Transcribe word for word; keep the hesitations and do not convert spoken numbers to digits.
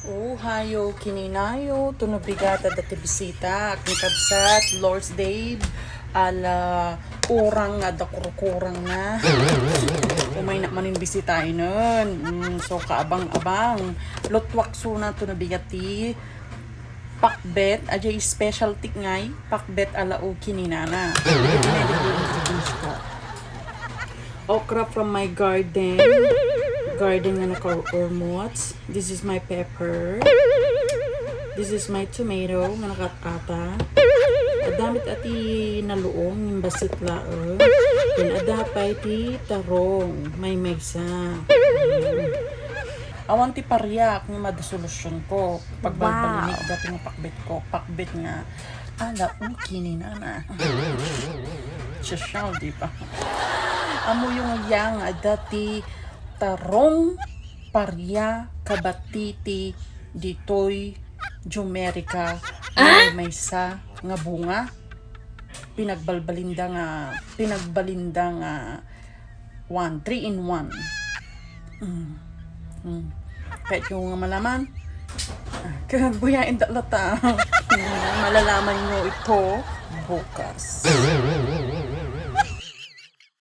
Uhayo, kininayo, tunubigat a dati bisita, akni kabsat, Lord's Dave, ala kurang nga da kurukurang na. Umay na manin bisitainen. Mm, so, kaabang-abang. Lutuak suna tunubigat ti pakbet, ajay specialty ngay, pakbet ala uki ni nana. Okra from my garden. Garden nga nakaurmots. This is my pepper. This is my tomato nga nakat-ata. Adda met ati naluong, bassit laeng. Then adda pay ti tarong, maymaysa. Awan ti pariak nga mada solusyonko. Pagbalbalinek dati nga pakbet ko. Pakbet nga ala uki ni nana. Sosyal, di ba? Ammoyo nga yang adda ti tarong, paria, kabatiti, ditoy, Jumerica, maysa nga bunga. Pinagbalbalinda nga, pinagbalinda nga one, three in one. Mm. Mm. Kahit yung nga malaman, ah, kaya buyain da lata. Malalaman nyo ito bukas.